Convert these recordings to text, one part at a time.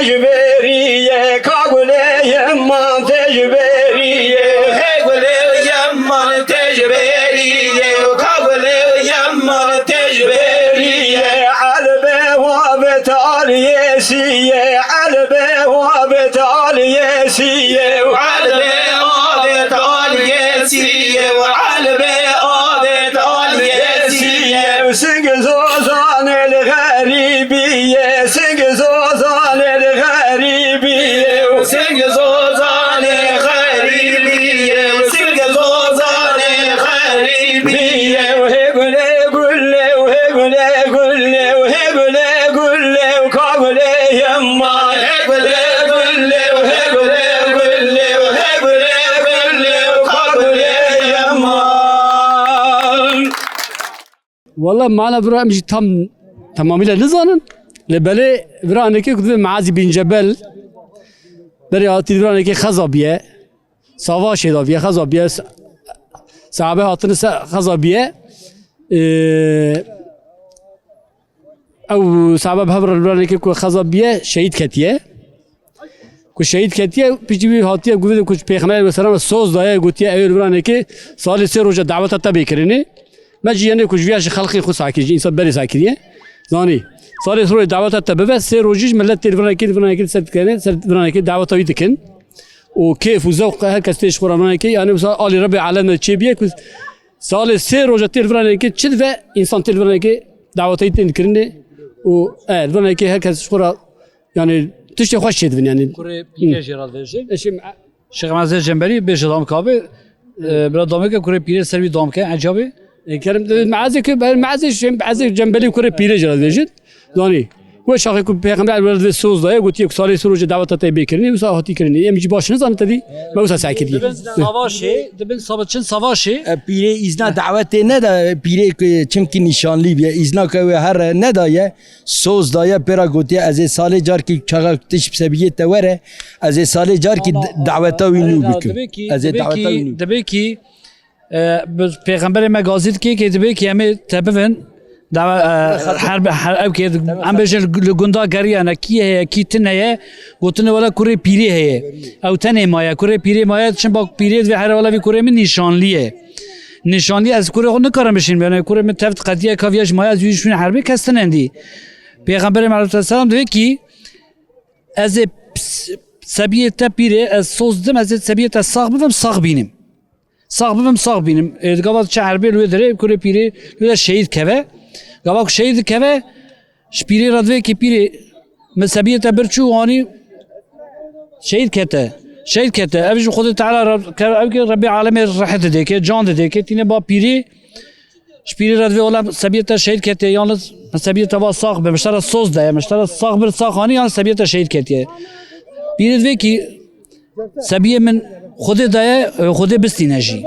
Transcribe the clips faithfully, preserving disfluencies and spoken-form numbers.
Ji beriyê ka gulê yeman tê ji beriyê. Hey gulê yeman tê ji beriyê. Ka gulê yeman tê ji beriyê. Elbê wa ve taliyê siyê. Elbê wa ve taliyê siyê. Elbê wa ve taliyê siyê. Elbê wa ve taliyê siyê. Sing zozanê li xerîbiyê. Sing zozanê li xerîbiyê. Sing zozanê xerîbiyê. Sing zozanê xerîbiyê. Hê gulê gulê, hê gulê gulê, hê gulê gulê, ka gulê yema. Hê gulê gulê, hê gulê gulê, hê gulê gulê, ka gulê yema. Wala mana vira em jî tam tamamîle nizanin. Lê belê vira nekê ku divê Meazî bin Cebel berê hatî vira nekê xeza biye. Savaşê da biye, xeza biye. Se-, Sahabe hatine se-, xeza biye. Ee, ew sahabe bi hev re vira nekê ku xeza biye, şehîd ketiye. Ku şehîd ketiye, piştî wî hatiye guvê de ku Pêxemberê aleyhisselam soz daye, gotiye, ew ê li viranekê salê sê roja daweta te bê kirinê. Me jî yenê ku ji viya ji xelqê xwe sakir, ji însan berê sakiriye. Zanî. Salê sê rojê daweta te bibe, sê rojî ji millet tê li viranekê, li viranekê ser dikene, ser viranekê daweta wî dikin. Û kêf û zewq her kes tê ji xwe re viranekê, yani wisa alî Rebbê alem de çêbiye ku salê sê roja tê li viranekê çi dibe, însan tê li viranekê daweta wî tên dikirinê. Û, e, li viranekê her kes ji xwe re Yani tiştê xweş çêdibin yani. Kurê pîrê jê re dibêjin. Eşim Şêx Mezê Cemberî bêje dam kabe. E, bira dameke kurê pîrê ser wî dam ke, ecabê. E, kerim de meazê ke, ben meazê Şêx Mezê Cemberî kurê pîrê jê re dibêjin. Zanî. Wê şaxê ku Pêxember wê divê soz daye, gotiye ku salê sê rojê daweta te bê kirinê, wisa hatî kirinê. Em jî baş nizanin tedî, me wisa sekiriye. Dibin savaşê, dibin sava-, çin savaşê. E, pîrê îzna dawetê neda, pîrê ku çimkî nîşanlî biye, îzna ke wê here nedaye. Soz daye pê re gotiye, ez ê salê carkî çaxa tişt bi sebiyê te were, ez ê salê carkî d-, daweta wî nû bikim. Dibê kî, ez ê dibê daweta kî, wî nû. Dibê kî, e, bi Pêxemberê me gazî dikê kê dibê kî em ê te bivin. Dawe-, e, her, her ew kê, em bêjin li gunda geriya ne, kî heye, kî tune ye, gotine wela kurê pîrê heye. Ew tenê maye, kurê pîrê maye, çimba pîrê divê here wela vî kurê min nîşanlî ye. Nîşanî ez kurê xwe nikarim bişînim. Yani kurê min tevt qediye ka viya ji maya ez wî şûnê herbê kes tinendî. Pêxemberê me aleyhisselam divê kî ez ê ps-, sebiyê te pîrê ez soz dim, ez ê sebiyê te sax bibim, sax bînim. Sax bibim, sax bînim. Ê, gava çi herbê li wê derê kurê pîrê li wê de şehîd keve. Gava ku şehîd dikeve, Ji pîrê re divê kî pîrê min sebiyê te bir çû anî şehîd kete. Şehîd kete. Ev ji Xwedê Teala re, ke-, ev kê Rebbê Alemê rehet didê kê, can didê kê, tîne ba pîrê. Ji pîrê re divê wela sebiyê te şehîd kete, yalnız min sebiyê te va sax be, min ji te re soz daye, min ji te re sax bir sax anî, yan sebiyê te şehîd ketiye. Pîrê divê kî Sebiyê min Xwedê daye, e, Xwedê bistîne jî.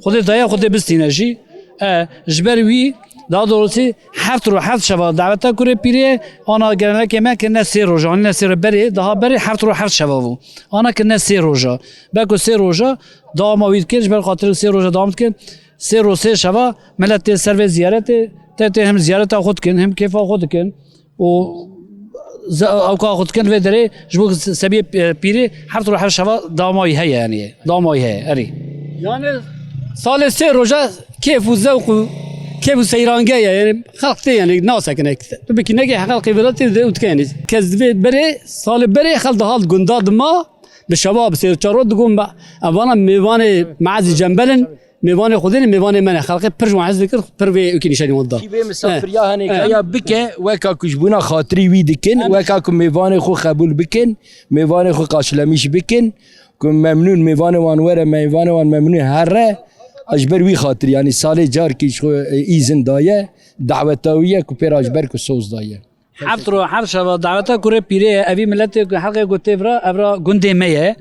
Xwedê daye, Xwedê bistîne jî. E, ji ber wî, daha doğrusu heft roj, heft şeva daweta kurê pîrê, ana gelenekê me kirine sê roj, anîne sê roj berê, daha berê heft roj heft şeva bû. Ana kirine sê roja. Beko sê roja dawama wî dikin, ji ber xatirê sê roja dawam dikin. Sê roj sê şeva millet tê ser vê ziyaretê, te tê hem ziyareta xwe dikin, hem kêfa xwe dikin. û ze-, ew ka xwe dikin vê derê ji bo se-, sebiyê, e, pîrê heft roj heft şeva dawama wî heye, yanî dawama wî heye, erê. Yani salê sê roja kêf û zewq û kêf û seyrange ye, yani xelq tê yani nasekine. Tu bikî nekê xelqê vila tê de û dike yani. Kes divê berê, salê berê xelq dihalt gunda dima, bi şeva bi sê çar roj digon ba, evana mêvanê Meazî Cembel in. Mêvanê Xwedê ne, mêvanê me ne. Xelkê pir ji wan hez dikir, pir vê wekî nîşanî wan da. Kî vê misafiriya Eh, hanê eh. kaya bike, weka ku ji bûna xatirî wî dikin, Em weka ku mêvanê xwe qebûl bikin, mêvanê xwe qaşilemîş bikin, ku memnûn mêvanê wan were, mêvanê wan memnûn here, a ji ber wî xatirî, yanî salê carkî ji xwe, e, îzin daye, daweta wî ye ku pê re ji ber ku soz daye. Heft roj, heft şeva daweta kurê pîrê ye. Evî miletê ku helqê ku tê vira, ev ra gundê me ye.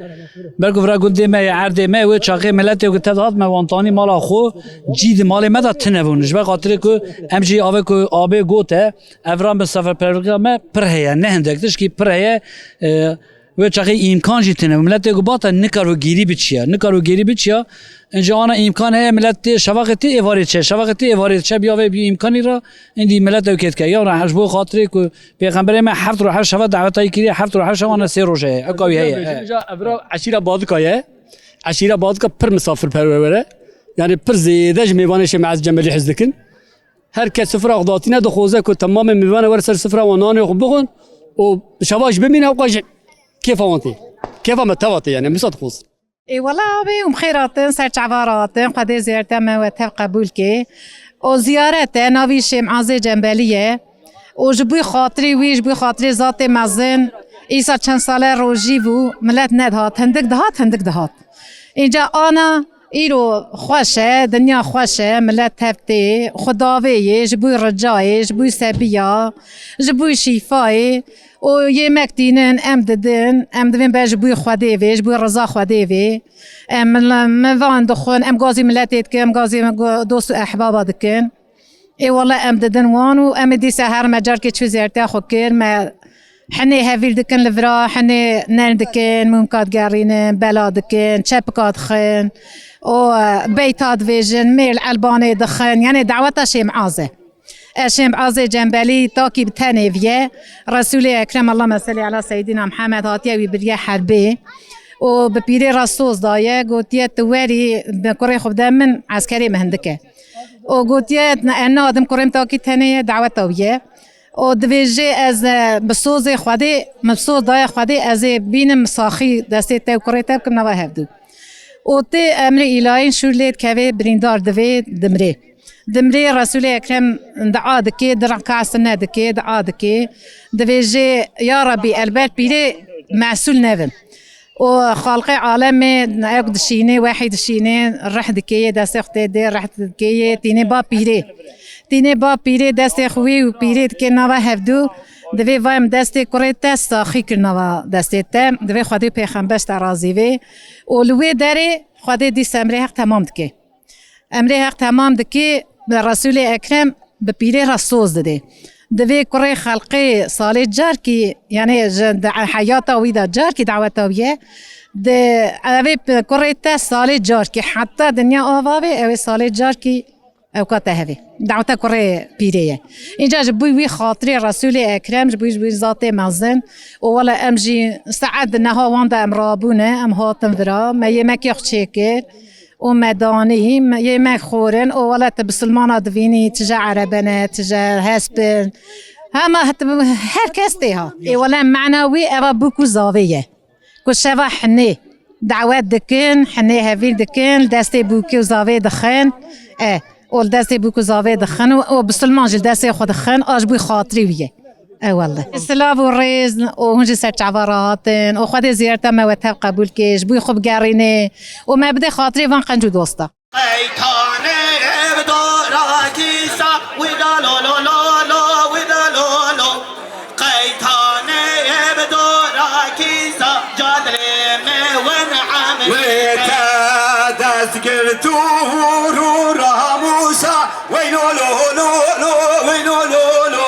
Ber ku vira gundê me ye, erdê me ye, wê çaxê miletê ku tev hat me wan tanî mala xwe, cî di malê me de tine bûn. Ji ber xatirê ku em jî avê ku abê gote, ev ra misaferperwerliga me pir heye, ne hindek tişkî pir heye. E, Wê çaxê îmkan jî tine. Miletê ku bata nikar û gêrî biçiya. Nikar û gêrî biçiya. Înca ana îmkan heye, milet tê şevaxê tê êvarê çe. Şevaxê tê êvarê çe biya vê bî îmkanî ra. Îndî milet ew kêt ke. Ya ra ji bo xatirê ku Pêxemberê me heft roj her şeva daweta yî kiriye, heft roj her şeva ne sê roj heye. Eka wî heye. He. Îja evra eşîra Badika ye. Eşîra Badika pir misafirperwer e. Yani pir zêde ji mêvanê Şêx Meaz Cembelî hez dikin. Her kes sifra xwe datîne, dixwaze ku temamê mêvanê were ser sifra wan nanê xwe bixwin û şeva jî bimîne, ew qas jî kêfa wan tê. Kêfa me teva tê yani, misa dixwaz. Ê wela abê û bi xêr hatin, ser çava re hatin, Xwedê ziyareta me we tev qebûl kê. O ziyaret e, navî Şêx Meazê Cembelî ye. Û ji bo xatirî wî, ji bo xatirê zatê mezin, îsa çend sale rojî bû, milet nedihat, hindik dihat, hindik dihat. Înca ana îro xweş e, dinya xweş e, milet tev tê, xwe davê yê, ji bo ricayê, ji bo sebiya, ji bo şîfayê û yêmek tînin, em didin, em divên ber ji bo Xwedê vê, ji bo riza Xwedê vê. Em mil-, mivan dixwin, em gazî miletê dikin, em gazî go-, dost û ehbaba dikin. Ê wele em didin wan û em ê dîsa her me carkê çû ziyaretiya xwe kir, me hinê hevîr dikin li vira, hinê nerm dikin, mûmka digerînin, bela dikin, çepika dixin û, e, beyta dibêjin, mêr li elbanê dixin, yanê daweta Şêx Meaz e. E, Şêx Meazê Cembelî takî bi tenê viye. Resûlê Ekrem, Allahümme selli ala Seyyidina Muhammed, hatiye wî biriye herbê û bi pîrê re soz daye, gotiye, tu werî bi kurê xwe bide min, eskerê min hindik e. Û gotiye, ez nadim, kurê min takî tenê ye, daweta wî ye. Û divêjê ez, e, bi sozê Xwedê, min soz daye Xwedê, ez ê bînim saxî destê te û kurê te bikim nava hevdû. Û tê emrê îlahî şûr lê dikevê, birîndar divê, dimrê. Dimrê, Resûlê Ekrem dua dikê, di reka sine dikê, dua dikê. Divêjê, ya Rebî, elbet pîrê mesûl nevin. Û xalqê alemê ew dişînê, wehî dişînê, rih dikê yê, destê xwe tê dê, rih dikê yê, tînê ba pîrê. Tînê ba pîrê, destê xwe wî û pîrê dikê nava hevdû, divê va em destê kurê te saxî kir nava destê te, divê Xwedê pêxember ji te razî vê. Û li wê derê Xwedê dîsa emrê heq temam dike. Emrê heq temam dikê, Resûlê Ekrem bi pîrê re soz didê. Divê kurê xelqê salê carkî, yanê ji de-, heyata wî de carkî daweta wî ye. Di, evê p-, kurê te salê carkî, heta dinya ava vê, ew ê salê carkî ewka te hevê. Daweta kurê pîrê ye. Înca ji bo wî xatirê Resûlê Ekrem, ji bo, ji bo zatê mezin û wele em jî saet di neha wan de em rabûne, em hatin vira, me yêmekê xwe çêkir. û me danî, me, yê me xorin û wele tu bisilmana divînî, tije erebe ne, tije hesp in. Hema het-, her kes tê ha. Ê wele mena wî eva bûk û zavê ye. Ku şeva hinê dawet dikin, hinê hevîr dikin, li destê bûkê û zavê dixin. E, û li destê bûk û zavê dixin û, û bisilman jî li destê xwe dixin, a ji bo xatirî wî ye. Ewele. Silav û rêz û hûn jî ser çava re hatin û Xwedê ziyareta me we tev qebûl kê, ji bo xwe bigerînê û me bidê xatirê van qenc û dosta. Qeytanê ev dora kîsa, wî da lo lo lo lo, wî da lo lo. Qeytanê ev dora kîsa, cadrê me wen emrê. Wê te dest girt û rû ramûsa, wey lo lo lo lo, wey lo lo lo.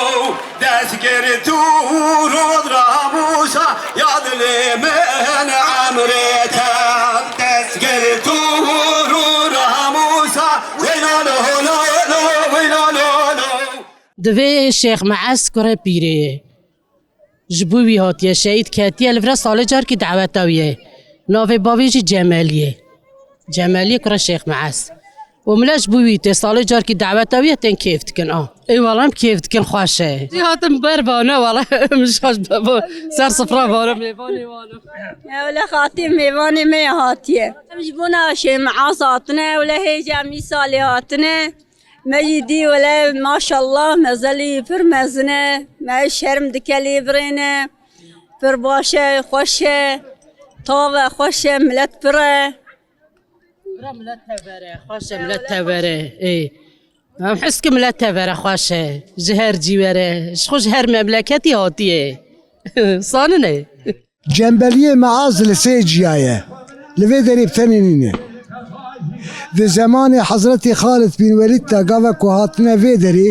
Dest girt û rû ramûsa, ya dilê min emrê te. Dest girt û rû ramûsa, wey lo lo lo lo, wey lo lo lo. Divê Şêx Meez kurê pîrê ye. Ji bo wî hatiye şehîd ketiye, li vir e salê carkî daweta wî ye. Navê bavê jî Cemelî ye. Cemelî kura Şêx Meez. Û milet ji bo wî tê salê carkî daweta wî ye, tên kêf dikin a. Ê wele em kêf dikin, xweş e. Jî hatim ber vane wele, min şaş bebo. Ser sifra vane, mêvanê wale. Ewle xatî mêvanê me hatiye. Em ji bona Şêx Meez hatine, ewle hêja em îsalê hatine. Me jî dî wele maşallah mezelî pir mezin e. Me şerm dike lê birêne. Pir baş e, xweş e. Tav e, xweş e, milet pir e. Bira milet tevere, xweş e, milet tevere. Ê. Em his ki milet tevere xweş e. Ji her cî were. Ji xwe ji her memleketî hatiye. Sanine. Cembeliyê Meaz li sê ciya ye. Li vê derê bi tenê nîne. Di zemanê Hezretî Xalid bin Welîd de gava ku hatine vê derê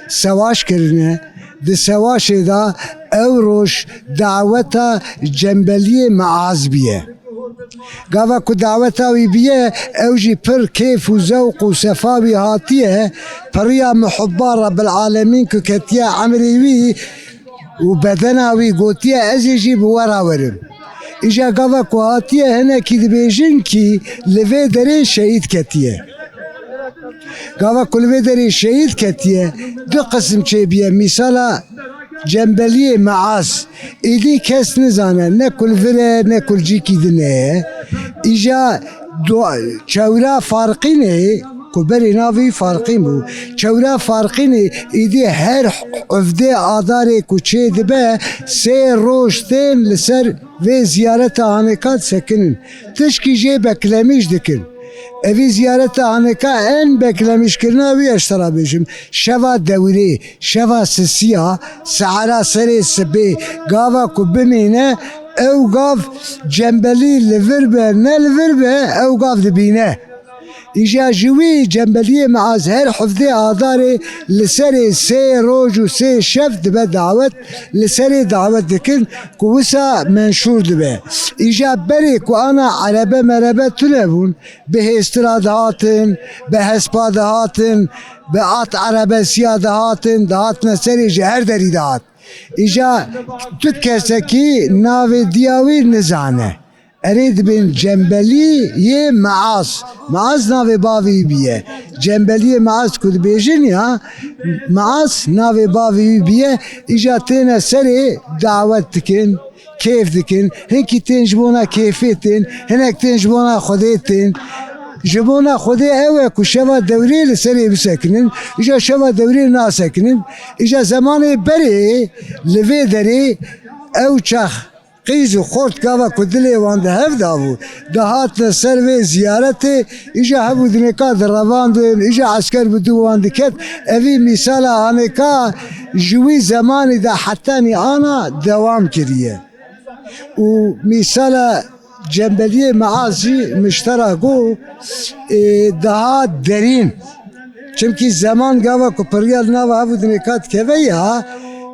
sewaş kirine. Di sewaşê de Ew roj daweta Cembeliyê Meaz biye. Gava ku daweta wî biye, ew jî pir kêf û zewq û sefa wî hatiye, piriya muhibba Rebbil Alemîn ku ketiye emrê wî û bedena wî gotiye, ez ê jî bi we re werim. Îja gava ku hatiye, hinekî dibêjin kî li vê derê şehîd ketiye. Gava ku li vê derê şehîd ketiye, du qisim çêbiye. Mîsala Cembeliyê Meaz, êdî kes nizane, ne ku li vir e, ne ku li cîkî din e. Îja do-, çewra Farqînê, ku berê navê wî Farqîn bû, çewra Farqînê êdî her hevdê Adarê ku çêdibe, sê roj tên li ser vê ziyareta Hanêka disekinin. Tişkî jê beklemîş dikin. Evî ziyareta Hanêka en beklemîşkirina wî, ez ji te re bêjim, şeva dewrê, şeva sisiya, sehera serê sibê, gava ku bimîne, ew gav Cembelî li vir be, ne li vir be, ew gav dibîne. Îja ji wî Cembeliyê Meaz her hevdê Adarê li serê sê roj û sê şev dibe dawet, li serê dawet dikin ku wisa menşûr dibe. Îja berê ku ana erebe merebe tune bûn, bi hêstira dihatin, bi hespa dihatin, bi at erebesiya dihatin, dihatine serê ji her derî dihat. Îja tu kesekî navê diya wî nizane. Erê dibên Cembelî yê Meaz. Meaz navê bavê wî bîye. Cembeliyê Meaz ku dibêjin ya, Meaz navê bavê wî bîye. Îja têne serê dawet dikin, kêf dikin. Hinkî tên ji bona kêfê tên, hinek tên ji bona Xwedê tên. Ji bona Xwedê ew e ku şeva dewrê li serê bisekinin, îja şeva dewrê nasekinin. Îja zemanê berê li vê derê ew çax qîz û xort gava ku dilê wan di hev de bû, dihatine ser vê ziyaretê, îja hev û dinêka direvandin, îja esker bi dû wan diket. Evî mîsala Hanêka ji wî zemanî de hetanî ana dewam kiriye. Û mîsala Cembeliyê Meaz jî min ji te re got, ê, daha derîn. Çimkî zeman gava ku piriya li nava hev û dinêka dikeve ya,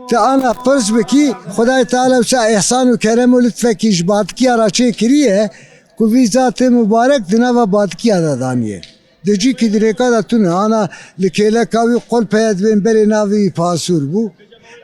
tu ana pirs bikî, Xwedayê Teala wisa îhsan û kerem û litfekî ji batikiya re çêkiriye, ku vî zatê mubarek di nava batikiya de daniye. Di cîkî dinêka de tune, ana li kêleka wî qulp heye, dibên berê navê wî Pasûr bû.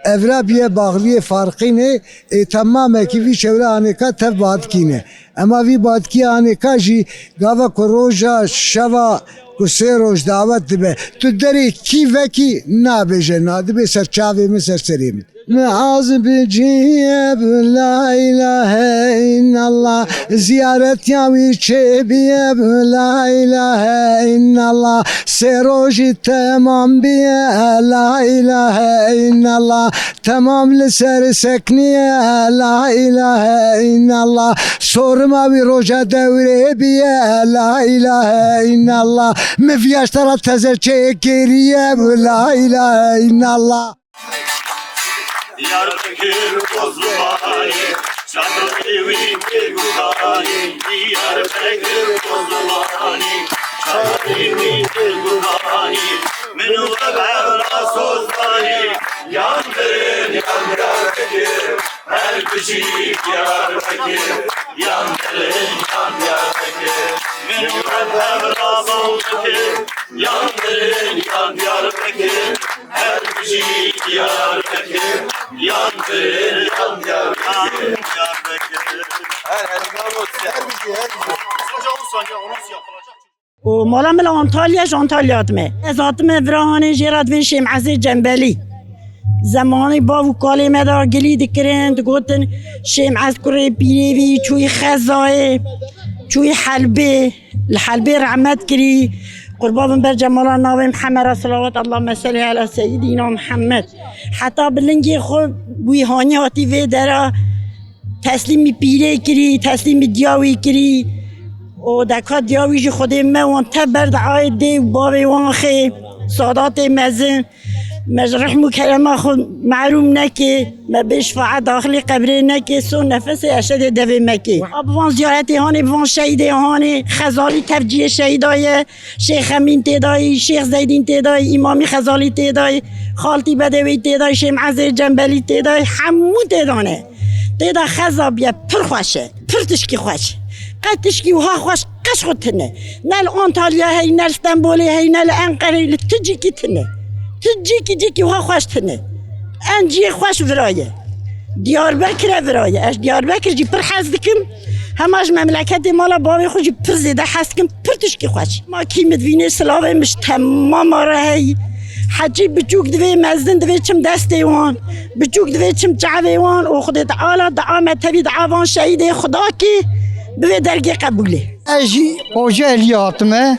Evra biye baxliyê Farqînê, ê temamekî vî çewre Hanêka tev batkî ne. Ema vî batkiya Hanêka jî gava ku roja şeva ku sê roj dawet dibe, tu derê kî vekî nabêje na, dibê ser çavê min, ser serê min. Meaz biciye bi la ilahe illallah, ziyaret ya wî çêbiye bi la ilahe illallah, sê rojî temam biye la ilahe illallah. Temam li ser sekniye, la ilahe illallah. Sorima wî roja dewrê biye, la ilahe illallah. Min viya ji te re teze çêkiriye, la ilahe illallah. Diyarbekir Kozluğanî, çadırê wî tê guranî. Diyarbekir Kozluğanî, çadırê wî tê guranî. Min we bevra sozanî, yan birin yan Diyarbekir. Her bijî Diyarbekir, yan birin yan Diyarbekir. Min we bevra sozanî, yan birin yan Diyarbekir. Her bijî Diyarbekir, yan birin yan Diyarbekir. Her, her, her bijî, her bijî. Û mala min li Antalya, ji Antalya hatime. Ez hatime vira hanê jê re dibên Şêmezê Cembelî. Zemanê bav û kalê me de gilî dikirin, digotin, Şêmez kurê pîrê vî, çûyî Xezayê, çûyî Helbê, li Helbê rehmet kirî. Qurban bin ber cemala navê Mihemed re selawat, Allahümme selli ala seyyidina Mihemed. Heta bi lingê xwe wî hanî hatî vê dera. Teslîmî pîrê kirî, teslîmî diya wî kirî. Û deka diya wî jî Xwedê me wan te ber diayê dê û bavê wan xê, Sadatê mezin. Me ji rehm û kerema xwe mehrûm neke, me bêşefaet daxilî qebrê neke, son nefesê eşedê devê me ke. A bi van ziyaretê hanê, bi van şehîdê hanê, Xezalî tevciyê şehîda ye, Şêx Emîn têdayî, Şêx Zeydîn têdayî, Îmamî Xezalî têdayî, Xaltî Bedewî têdayî, Şêx Mezê Cembelî têdayî, hemû têdane. Têda xeza biye, pir xweş e, pir tişkî xweş. Qet tişkî wiha xweş qeş xwe tine. Ne li Antalya hey, ne li Stenbolê hey, ne li Enqereyê, li tu cîkî tine. Tu cîkî cîkî wiha xweş tine. En ciyê xweş vira ye. Diyarbekir e vira ye. Ez Diyarbekir jî pir hez dikim. Hema ji memleketê mala bavê xwe jî pir zêde hez dikim. Pir tişkî xweş. Ma kî min divînê silavê min ji temama re hey. Hecî biçûk divê mezin divê çim destê wan. Biçûk divê çim çavê wan û Xwedê Teala dua me tevî dua van şehîdê Xwedakî bivê dergê qebûlê. Ez jî Xoce Elî hatime.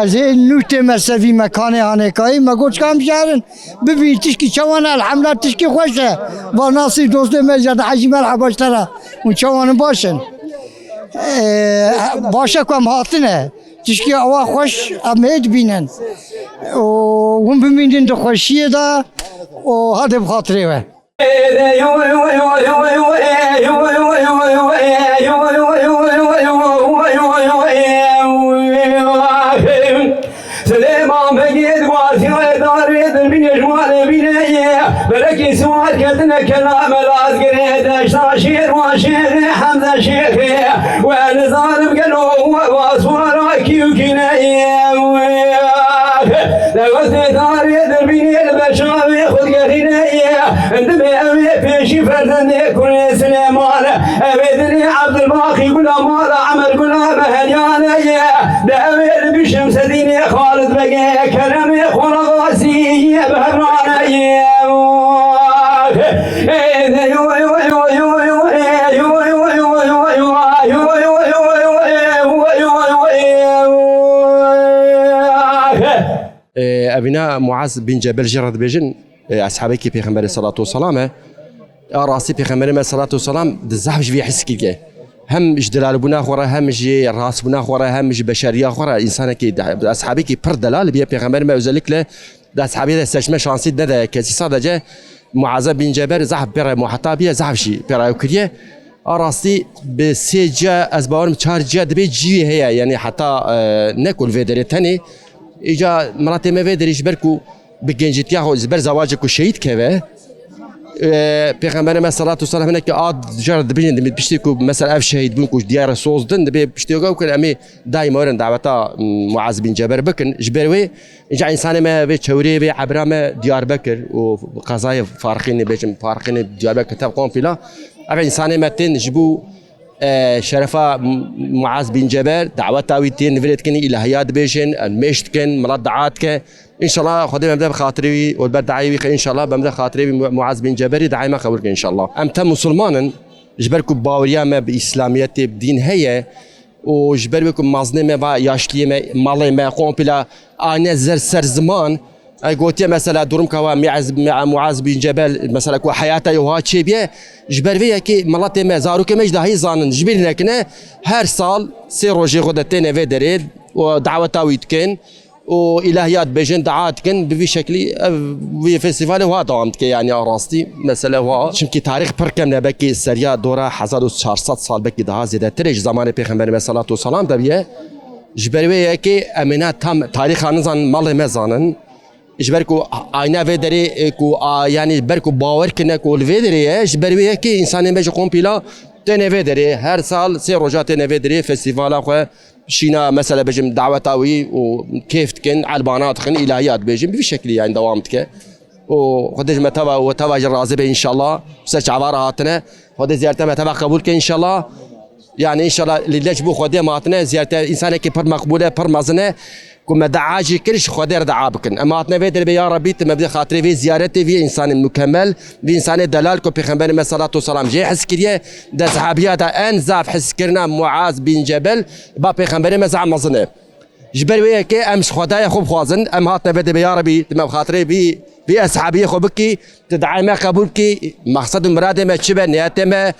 Ez ê nû tême sevî mekanê hanêkayî. Me got çika em jerin. Bibîn tişkî çawan e, elhemdulillah tişkî xweş e. Va nasî dostê me jerde hecî merheba ji te re. Hûn çawan in, baş in? Ee, baş e ku em hatine. Tişkî awa xweş em ê dibînin. Û hûn bimînin di xweşiyê de û hadê bi xatirê we. Silêman Begê di wartî wê darê dirbînê ji malê bînê ye. Belekî siwar ketine kela melaz girê deşta şêr wa şêrê Hemze Şêxê. We nizanim gelo we vaswara kî û kî ne ye. Dewestê darê dirbînê li ber çavê xwe digerîne ye. Dibê ew ê pêşî ferzendê kurê Silêman. Ew ê dilê Ebdulbaqî Gula mala Emer Gula Mehelyanê ye. De ew ê li Bişim Sedînê Xalid Begê Keremê Xwanaxasî ye bi hevranê ye. Evîna Muaz bin Cebel jê re dibêjin, eshabekî Pêxemberê salatu weselam e. A rastî Pêxemberê me salatu weselam di zehf ji vî his kiriye. Hem ji delalbûna xwe re, hem ji rastbûna xwe re, hem ji beşeriya xwe re, însanekî, eshabekî pir delal bûye. Pêxemberê me özellikle di eshabiyê de seçme şansî nedaye kesî. Sadece Muaze bin Cebel zehf pê re muheta bûye, zehf jî pê re ew kiriye. A rastî bi sê ciya, ez bawerim çar ciya dibê cî wî heye, yanî heta, e, ne ku li vê derê tenê. Îca miletê me vê derê ji ber ku bi gencîtiya xwe, ji ber zewacê ku şehîd keve, e, Pêxemberê me salatu selam hinekî a car dibêjin, dibê piştî ku mesela ev şehîd bûn ku diyare soz din, dibê piştî ku ew kin em ê daîma werin daweta, m, Muaz bin Cebel bikin. Ji ber wê, Îca însanê me vê çewrê vê ebra me Diyarbekir û qezayê Farqînê, bêjim Farqînê, Diyarbekir tev kompîla. Ev însanê me tên ji bo, e, şerefa M-, Muaz bin Cebel, daweta wî tên, li virê dikin, îlahiyat dibêjin, mêş dikin, milet dua dike. Înşallah Xwedê me bide bi xatirê wî û li ber dayê wî xe, înşallah be me bide xatirê wî Mu-, Muaz bin Cebelî dayê me qebûl ke înşallah. Em te musulman in, ji ber ku baweriya me bi îslamiyetê, bi dîn heye, û ji ber wê ku mazinê me va yaşliyê me, malê me, kompîla ane zer ser ziman. Ay gotiye mesela durum ka va Miaz, Mia-, Muaz bin Cebel, mesela ku heyata yoha çêbiye, ji ber vê yekê miletê me, zarokê me ji dahî zanin, ji bîr nekine, her sal sê rojê xwe de têne vê derê û daweta wî dikin û îlahiyat bêjin, dua dikin, bi vî şeklî ev, vî festîvalê wa dewam dike, yanî a rastî mesele wa. Çimkî tarîx pir kemne, belkî seriya dora hezar û çar sed sal, belkî daha zêdetir e, ji zamanê Pêxemberê me salatu selam de bûye. Ji ber wê yekê em ê ne tam tarîxa nizanin, malê me zanin. Ji ber ku ayna vê derê, e, ku a, yanî ber ku bawer kirine ku li vê derê ye, ji ber wê yekê însanê me ji kompîla têne vê derê. Her sal sê roja têne vê derê, festîvala xwe şîna, mesela bêjim daweta wî û kêf dikin, elbana dixin, îlahiyat dibêjin, bi vî şeklî yanî dewam dike. Û Xwedê ji me teva û teva jî razî be înşallah. Ser çava re hatine. Xwedê ziyareta me teva qebûl ke înşallah. Yanî înşallah lîlek ji bo Xwedê em hatine. Ziyareta însanekî pir meqbûl e, pir mezin e. Ku me dua jî kir, ji Xwedê re dua bikin. Em hatine vê derê bê, ya Rebî, tu me bidê xatirê vê ziyaretê, vê însanê mukemel, vê însanê delal ku Pêxemberê me salatu selam jê hez kiriye. Di eshabiya de en zaf hezkirina Muaz bin Cebel, ba Pêxemberê me zaf mezin e. Ji ber wê yekê em ji Xwedayê xwe bixwazin, em hatine vê derê bê, ya Rebî, tu me bi xatirê vî, vî eshabiyê xwe bikî, tu duayê me qebûl bikî, mexsed û miradê me çi be, niyetê me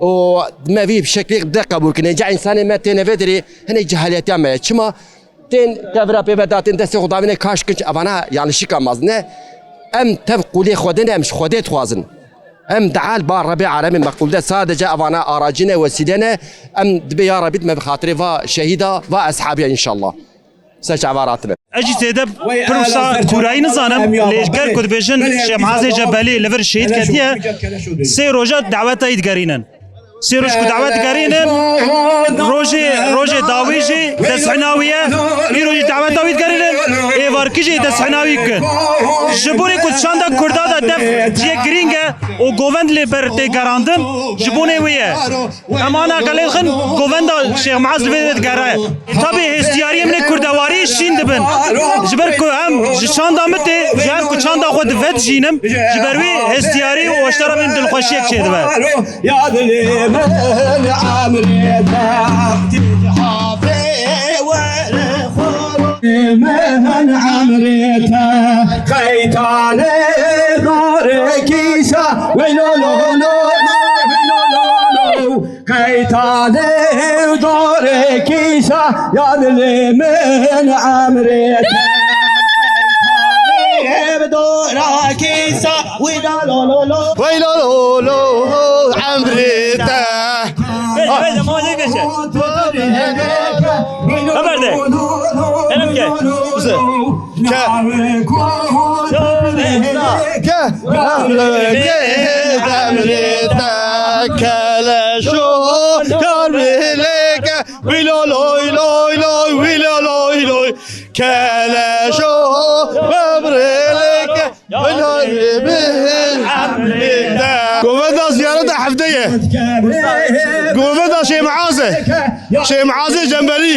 û me vî şeklî bide qebûl kirin. Ca însanê me têne vê derê, hinek cehiliyetiya me ye. Çima? Tên kevira pê ve da, tên destê xwe davîne kaş kiç, evana yanlışîka mezin e. Em tev qûlê Xwedê ne, em ji Xwedê dixwazin. Em dua li ba Rebê alemê meqûl de, sadece evana aracî ne, wesîle ne. Em dibê ya Rebî me bi xatirê va şehîda, va eshabiya înşallah. Ser çava ratibin. Ez jî zêde pir wisa kûrayî nizanim, lê ger ku dibêjin Şêx Mihazê Cebelî li vir şehîd ketiye, sê roja daweta wî digerînin. Sê roj ku dawet digerînin, rojê, rojê dawî jî destxîna wî ye. Îro jî daweta wî digerînin, êvarkî jî destxîna wî bikin. Ji bo ku çanda Kurda de def ciyek girîng e û govend lê ber tê gerandin, ji bo nê wê ye. Em ana qelê dixin, govenda Şêx Muaz li vê digere. Tabî hêstiyariyê min ê kurdewarî şîn dibin. Ji ber ku em ji çanda min tê, ji her ku çanda xwe divedijînim, ji ber wî hêstiyarî û weştera min dilxweşiyek çêdibe. Ya dilê min emrê te, tî hafê were xwe. Min emrê te, qeytanê darê kîşa, weylo lo lo lo, weylo lo lo. Qeytanê darê kîşa, ya dilê min emrê te. Qeytanê dora kîşa, wî da lo lo lo. Wey lo lo lo, emrê te. Beş, beş, ama ne geçer? Haber de. Elim gel. Ke. Ke. Ke. Emrê te keleşo, kar bileke. Wî lo loy loy loy, wî lo loy loy. Keleşo, emrê te. Govenda ziyareta heftê ye. Govenda Şêx Muaz e. Şêx Muazê Cembelî.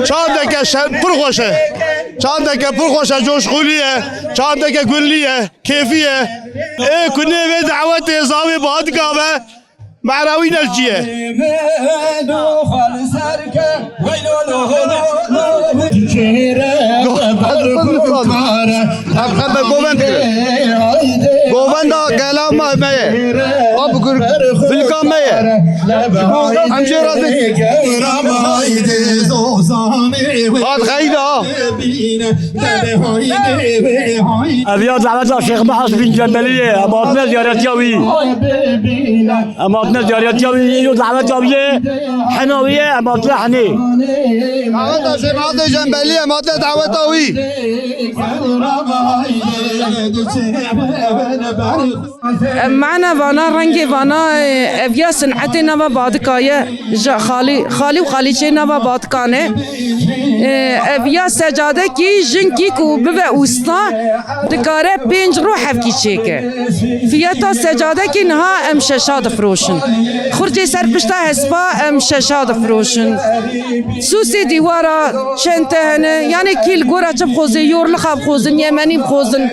Çandeke şer, pir xweş e. Çandeke pir xweş e, coşxulî ye. Çandeke gulî ye, kêfî ye. Ê ku nê vê dawetê zavê badika be. Mehra wî ne ji cî ye. Em xeme govend kirin. Govenda gela me, me ye. Ab gur bilka me ye. Em jê razî. Hat xeyda. Ev ya daweta Şêx Mehaz bin Cebelî ye. Em hatine ziyaretiya wî. Em hatine ziyaretiya wî, îro daweta wî ye, hena wî ye, em hatine henê. Daweta Şêx Muazê Cembelî, em hatine daweta wî. Mana vana, rengê vana, ev ya sinetê nava badika ye. Ji xalî, xalî û xalîçeyê nava batikan e. Ev ya secadekî jinkî ku bibe usta, dikare pênc rû hevkî çêke. Fiyeta secadekî niha em şeşa difiroşin. Xurcê ser pişta hespa em şeşa difiroşin. Sûsê dîwara çend te hene, yanê kî li gora çi bixwazê, yorlixa bixwazin, yemenî bixwazin,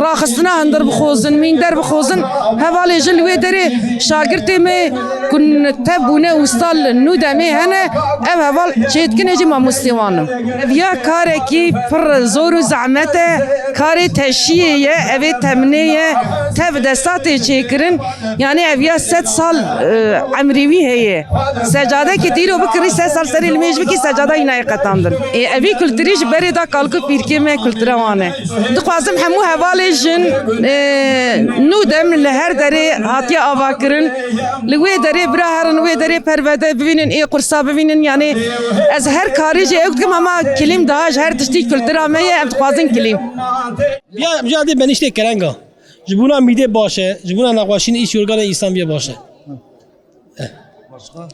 raxistina hundir bixwazin, mînder bixwazin, hevalê jin li wê derê şagirtê me ku tev bûne û stal nû demê hene, ev heval çêdikin, ê jî mamostê wan in. Ev ya karekî pir zor û zehmet e, karê teşiyê ye, ev ê temnê ye, tev desta tê çêkirin. Yanî ev ya sed sal, e, emrê wî heye. Secadekê dîro bikirî, sed sal serê limêj bikî, secada yî nayê qetandin. Ê, evî kulturî ji berê da kalk û pîrkê me kultura wan e. Dixwazim hemû hevalê jin, e, nû dem li her derê hatiye avakirin. Li wê derê bira herin, wê derê pervede bivînin, ê qursa bivînin. Yanî ez her karî jî ew dikim, hema kilîm daha ji her tiştî kultura me ye, em dixwazin kilîm. Ya, ya dê benîştê kerenga. Ji bona mîdê baş e, ji bona nexweşîn îş yorganê îslam bê baş e. Başka?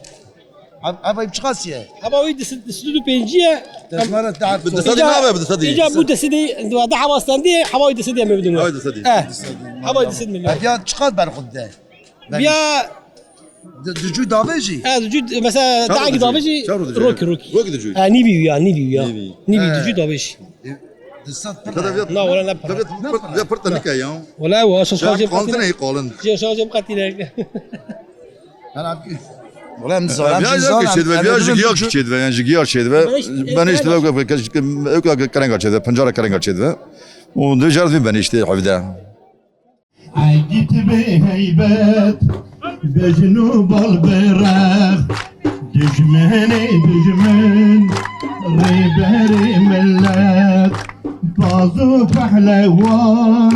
Ev, ev çiqas ye? Heva wî di sed, di sed û pêncî ye. Destmara te Bi di sedî nabe, bi di sedî. Îca bû di sedî, di heva stendî, heva wî di sedî em bidin. Heva wî di sedî. Eh. Heva wî di sed milyon. Ev ya çiqas berxud de? Ya Di, di cû davê jî? Eh, di cû, mesela, dahek davê jî, rokî, rokî. Wek di cû. Eh, nîvî ya, nîvî ya. Nîvî. Nîvî di cû davê jî. E, di sed pir. Na, wala ne para. Tabii, pir, pir tenike ya. Wala, wa, şaş, şaş, qantin ey qalin. Şaş, şaş, qatî ne. Wala, em zalim, ya, em zalim. Çêdibe, ya, ji giya çêdibe, yani ji giya çêdibe. Ben işte, ben işte, ben işte, ben işte, pencara kerenga çêdibe. O döjer bir ben işte, evde. Egît bê heybet, bejn û bal bi rex, dijmenê dijmen, rêberê milet, Paz û pehlewan,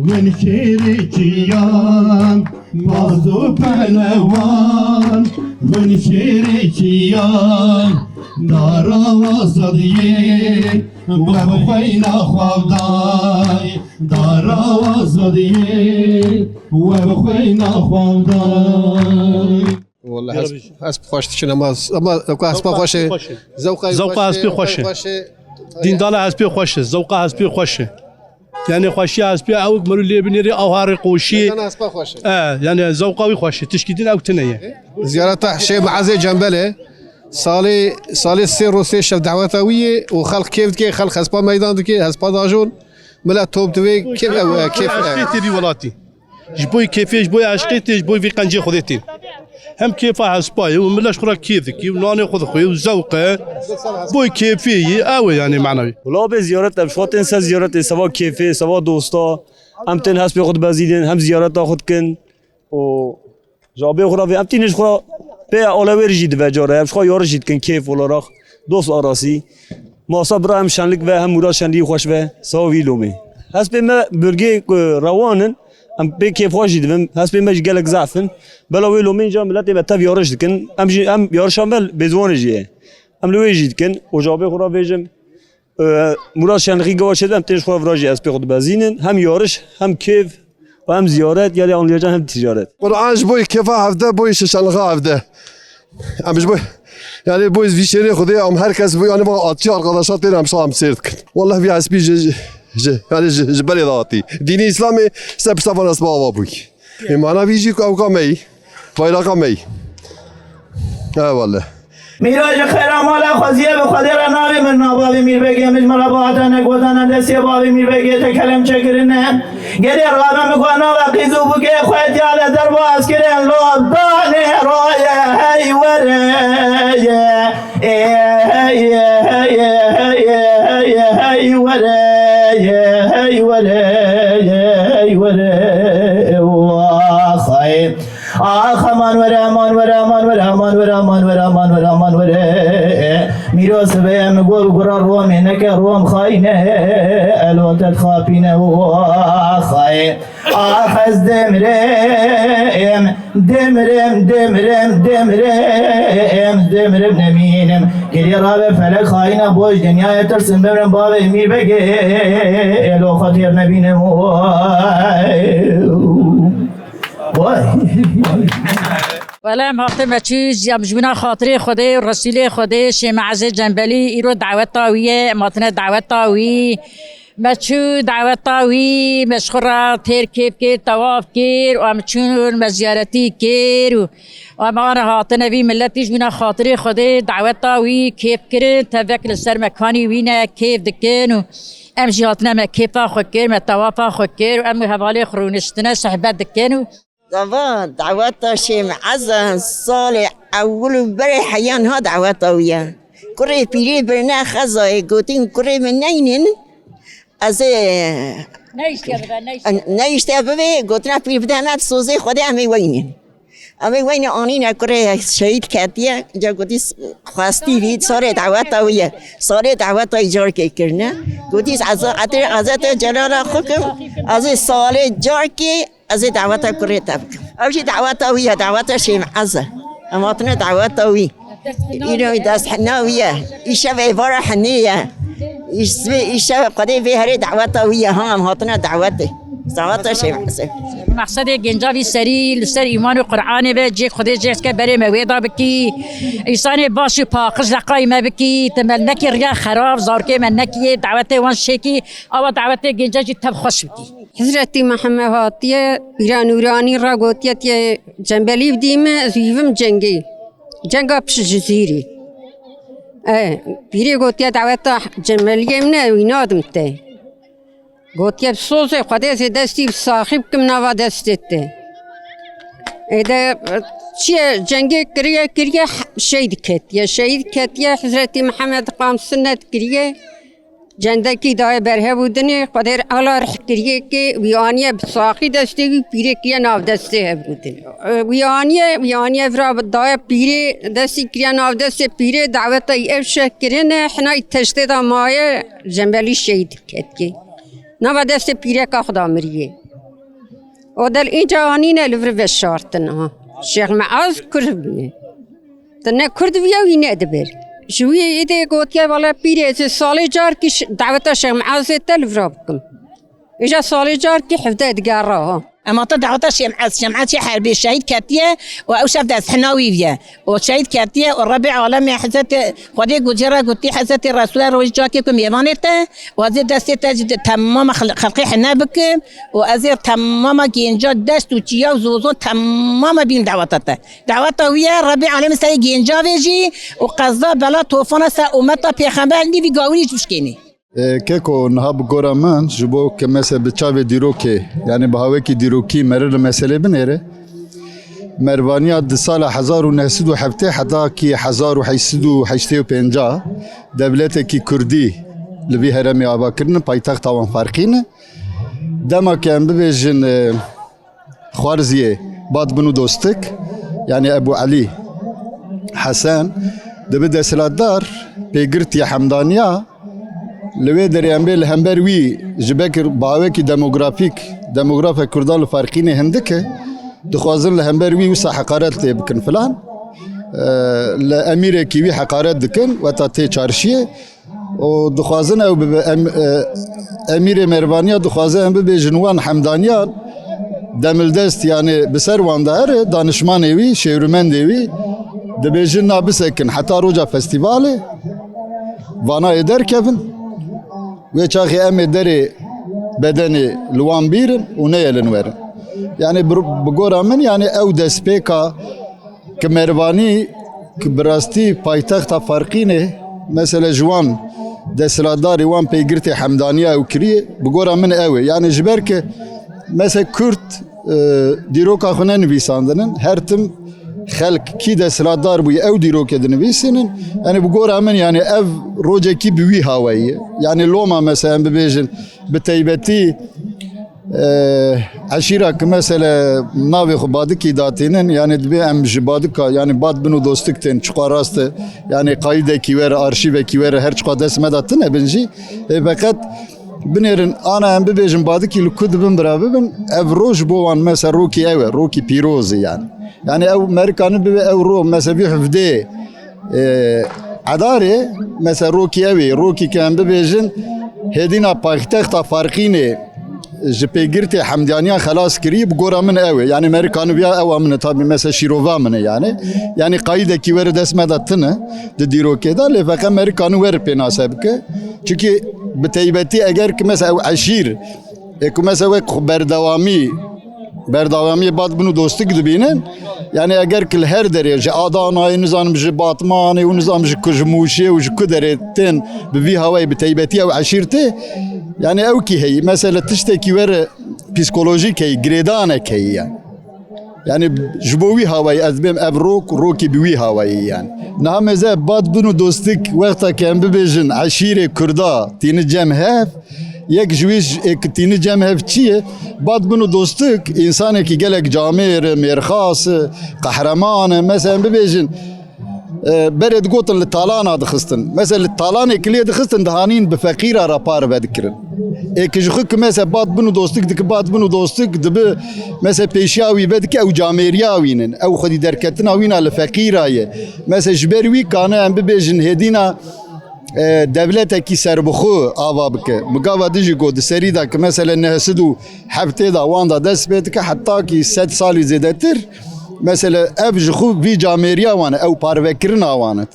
win şêrê çiyan. Paz û pehlewan, win şêrê çiyan. Dara azadiyê, we bi xweyna xwe day. Dara azadiyê, we bi xweyna xwe day. Wala hesp, hesp xweş diçin, ama, ama zewqa hespa xweş e. Zewqa hespê xweş e. Dîndala hespê xweş e. Zewqa hespê xweş e. Yani xweşiya hespê ew mero lê binêrê ew harê qoşî. Dîndala hespa xweş e. E, yani zewqa wî xweş e. Tişkî din ew tine ye. Ziyareta Şêx Me'ezê Cembelê. Salê, salê sê roj sê şev daweta wî ye û xelq kêf dike, xelq hespa meydan dike, hespa dajon. Milet top divê kêf ew, e, kêf ew. Hespê tê vî welatî. Ji bo kêfê, ji bo eşqê tê, ji bo vî qencê Xwedê tê. Hem kêfa hespa ye û millet ji xwe re kêf dikî û nanê xwe dixwe û zewq e. Bo kêfê yî, ew e yani manawî. Wala bê ziyaret, em ji xwe tên ser ziyaretê, seva kêfê, seva dosta. Em tên hespê xwe dibezînin, hem ziyareta xwe dikin. Û ji abê xwe re vê, em tînin ji xwe re pê alewêr jî dive cara, em ji xwe yarîş jî dikin, kêf olarak, dost arasî. Masa bira hem şenlik ve, hem mûra şenlî xweş ve, sağ vî lomê. Hespê me bölgeyê ku rewan in, em pê kêfxweş jî dibin. Hespê me jî gelek zehf in. Bela wê lomê înca miletê me tev yarîş dikin. Em jî, em yarîşa me bêziwanê jî ye. Em li wê jî dikin. Û ji abê xwe re bêjim, e, Murat Şenlixî gava çêdibin, em tên ji xwe re vira jî hespê xwe dibezînin. Hem yarîş, hem kêf, û hem ziyaret, yani anlayacaksın hem ticaret. Quran ji bo kêfa hevde, bo şişanlixa hevde. Em ji bo, yani bo vî şêrê Xwedê, em her kes bo, yani va atçı arkadaşa tên em şa em sêr dikin. Wallah vî hespî ji, ji, ji, yani ji, ji berê de hatî. Dînî Îslamê ser pişta van hespa ava bûy. Ê mana vî jî ku ewka me yî. Bayraqa me yî. Eyvallah. Mîra ji xêra mala xweziyê bi Xwedê re navê min nava vê mîrbegê min ji min re bihata ne gotana destê bavê mîrbegê te kelem çekirine. Gerê rabe min ku nava qîz û bûkê xwe tiya de derbas kirin, lov danê raye hey were ye. Ê hey, hey, hey, hey, hey, hey, were, hey, were, hey, were, wah, hey. Ax, aman were, aman were, aman were, aman were, aman were, aman were, aman were. Mîro sibê min got, gura Romê neke, Rom xayne, elo te dixapîne, wah, hey. Ax ez demrêm, demrêm, demrêm, demrêm, demrêm nemînim. Gelê rabe felek xayîna boş dinyayê tirsim bimrim bavê mîrbegê elo xwe têr nebînim. Vay. Wele em hatine me çû, em ji wina xatirê Xwedê û Resûlê Xwedê Şêx Me'ezê Cembelî îro daweta wî ye, em hatine daweta wî. Me çû daweta wî, me ji xwe re têr kêf kir, tewaf kir û em çûn me ziyaretî kir û em ana hatine vî miletî ji wîna xatirê Xwedê daweta wî kêf kirin, tevek li ser mekanî wî ne kêf dikin û em jî hatine me kêfa xwe kir, me tewafa xwe kir û em hevalê xwe rûniştine sohbet dikin û Dava daweta Şêx Me'eza salê ewil û berê heya niha daweta wî ye. Kurê pîrê birine xezayê gotin kurê min neynin. Ez ê Neyiştiye bibe, neyiştiye. Neyiştiye bibe, gotina pîr bide me sozê Xwedê em ê weynin. Em ê weyne anîne kurê şehîd ketiye. Ca gotî xwestî vî salê daweta wî ye. Salê daweta îcarkê kirine. Gotî ez, ez ê, ez ê te celala xwe kim. Ez ê salê carkê Ez ê daweta kurê te bikim. Ew jî daweta wî ye, daweta Şêx Me'ez e. Em hatine daweta wî. Îro dest hina wî ye. Îşev êvara hinê ye. Îş-, îşev Xwedê vê herê daweta wî ye. Ha, em hatine dawetê. Daweta Şêx Me'ez e. Mexsedê genca vî serî li ser îman û Qur'anê be, cêk Xwedê cêske berê me wê da bikî. Însanê baş û paqij leqayî me bikî. Te me nekî riya xerab, zarokê me nekî yê dawetê wan şêkî. Awa dawetê genca jî tev xweş bikî. Hizretî Mihemed hatiye, pîra Nûranî re gotiye, tiye Cembelî bidî min, ez hîvim cengê. Cenga pişt ji zîrî. E, pîrê gotiye, daweta Cembeliyê min e, wî nadim te. Gotiye, bi sozê Xwedê ez ê destî bi saxî bikim nava destê te. Êde, çiye cengê kiriye, kiriye, şehîd ketiye. Şehîd ketiye, Hizretî Mihemed qam sinet kiriye. Cendekî daye ber hev û dinê, Xwedê ala rih kiriye ke wî aniye bi saxî destê wî, pîrê kiriye nav destê hev û dinê. Wî aniye, wî aniye vira daye pîrê, destî kiriye nav destê pîrê, daweta ev şeh kirine, hinay teştê de maye, Cembelî şehîd ketke. Nava destê pîreka xwe da miriye. O del înca anîne li vir veşartin ha. Şêx Meaz Kurd bûye. Te ne Kurd viya wî ne dibir. Ji wî êdê gotiye, wele pîrê, ez ê salê carkî ş-, daweta Şêx Meazê te li vira bikim. Îja salê carkî hevdeh digera ha. Ema te daweta Şêx Meaz, Şêx Meaz yê herbê şehîd ketiye û ew şev dest hina wî viye. O şehîd ketiye û Rebê alemê Hezretê Xwedê gotî ra gotî, Hezretê Resûlê rojî çakê ku mêvanê te û ez ê destê te ji temama xel-, xelqê hine bikim û ez ê temama gênca deşt û çiya û zozon temama bînim daweta te. Daweta wî ye, Rebê alemê serê gênca vê jî û qeza bela tofana ser umeta pêxember nîvî gawirî ji bişkênê. E, keko niha bi gora min ji bo ke mese bi çavê dîrokê, yanî bi hawekî dîrokî meriv li meselê binêre. Mervaniya di sala hezar û neh sed û heftê heta kî hezar û heşt sed û heştê û pênc dewletekî kurdî li vî herêmê ava kirine, paytexta wan Farqîn e. Dema ke em bibêjin, e, Xwarziyê Badbin û Dostik, yanî Ebû Elî Hesen, dibe desthilatdar, pêgirtî Hemdaniya, li wê derê em bê li hember wî ji bekir bawekî demografîk, demografe Kurdan li Farqînê hindik e, dixwazin li hember wî wisa heqaret lê bikin filan. E, li emîrekî wî heqaret dikin, weta tê çarşiyê. û dixwazin ew bibe, em, e, Emîrê Mervaniya dixwaze em bibêjin wan Hemdaniyan demildest, yanî bi ser wan de here, danişmanê wî, şêwrmendê wî, dibêjin na bisekin heta roja festîvalê, vana ê derkevin, wê çaxê em ê derê bedenê li wan bîrin û neyelin werin. Yanî bi, bi gora min, yanî ew destpêka Ki Mervanî, ki bi rastî paytexta Farqînê, mesele ji wan desthilatdarê, wan pêgirtê Hemdaniya ew kiriye, bi gora min ew e. Yanî ji ber ki mese Kurd, e, dîroka xwe nenivîsandinin, her tim xelk kî desthilatdar bûye ew dîrokê dinivîsînin. Yanî bi gora min, yanî ev rojekî bi wî hawayî ye. Yanî loma mese em bibêjin, bi teybetî, e, eşîra ki mesele navê xwe Badikî datînin, yanî dibê em ji Badika, yanî Badbin û Dostik tên, çiqa rast e, yanî qayîdekî were, arşîvekî were, her çiqa dest me de tune bin jî, ê feqet binêrin, ana em bibêjin Badikî li ku dibin bira bibin, ev roj bo wan mese rokî ew e, rokî pîroz e yanî. Yanî ew merikanin bibe ew ro, mese vî hevdê, e, Edarê, mese rokî ew ê, rokî ke em bibêjin, hêdîna paytexta Farqînê ji pêgirtê Hemdaniyan xelas kirî, bi gora min ew ê. Yanî merikaniviya ewa min e, tabî mese şîrova min e yanî. Yanî qayîdekî were dest me de tune di dîrokê de, lê feqet merikani were pênase bike. Çimkî bi teybetî eger ki mese ew eşîr, ê ku mese wek xwe berdewamî, berdewamiyê Badbin û Dostik dibînin. Yanî eger ki li her derê, ji Adanayê, nizanim ji Batmanê û nizanim ji ku, ji Mûşê û ji ku derê tên bi vî hawayê bi teybetî ew eşîr tê, yanî ew kî heyî. Mesele tiştekî were psîkolojîk heyî, girêdanek heyî yanî. Yanî ji bo wî hawayî ez dibêm ev rok, rokî bi wî hawayî yanî. Niha mêze Badbin û Dostik wexta ke em bibêjin eşîrê Kurda tîni cem hev, yek ji wî j-, ê ki tîni cem hev çi ye? Badbin û Dostik, însanekî gelek camêr e, mêrxas e, qehreman e. Mesela em bibêjin, e, berê digotin li talana dixistin. Mesela li talanê ki lê dixistin, dihanîn bi feqîra re parve dikirin. Ê ki ji xwe ki mesela Badbin û Dostik diki, Badbin û Dostik dibi mesela pêşiya wî vedike ew camêriya wî nin. Ew xwedî derketina wîna li feqîra ye. Mesela ji ber wî kane em bibêjin hêdîna e, dewletekî serbixwe ava bike. Mi gava din jî got, di serî de ki mesele neh sed û heftê de wan de dest pê dike, heta kî sed salî zêdetir, mesele ev ji xwe vî camêriya wan e, ew parvekirina wan e.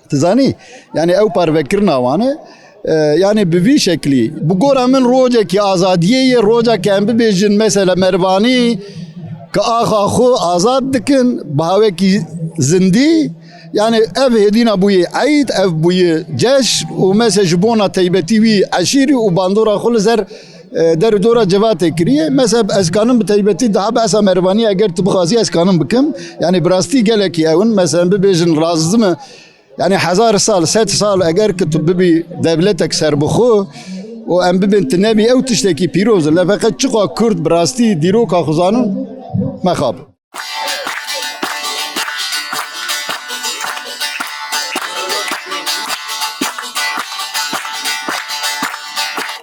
Tu zanî? Yanî ew parvekirina wan e. E, yanî bi vî şeklî. Bi gora min rojekî azadiyê ye, roja ke em bibêjin, mesele Mervanî, ki axa xwe azad dikin, bi hawekî zindî, Yanî ev hêdîna bûye eyd, ev bûye ceş û mese ji bona teybetî wî eşîrî û bandora xwe li ser, e, der û dora civatê kiriye. Mese ez kanim bi teybetî daha behsa Mervaniyê eger tu bixwazî ez kanim bikim. Yanî bi rastî gelekî ew in. Mese em bibêjin razim e, Yani hezar sal, sed sal eger ki tu bibî devletek serbixwe û em bibin tu nebî, ew tiştekî pîroz e. Lê feqet çiqa Kurd bi rastî dîroka xwe zanin, mexab.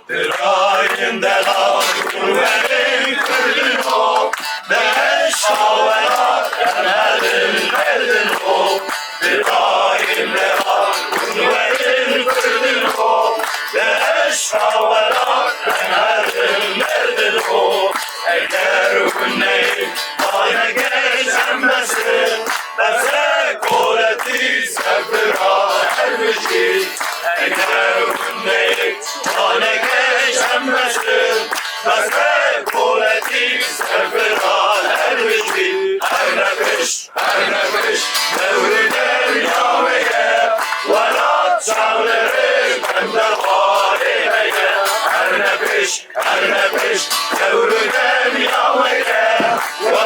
Birayên delal hûn werin Kurdino, behişta welat em herin merdino. Birayên delal hûn werin Kurdino, behişta welat em herin merdino. Eger hûn neyên, Xaneke şembesi, bese koletî sefira her bijî. Eger hûn neyê xaneke şembesi, bese koletî sefira her bijî. Her nefiş, her nefiş, dewrî derya me ye, welat çavlerê bende xwarê me ye. Her nefiş, Her nefiş, dewrî derya me ye, we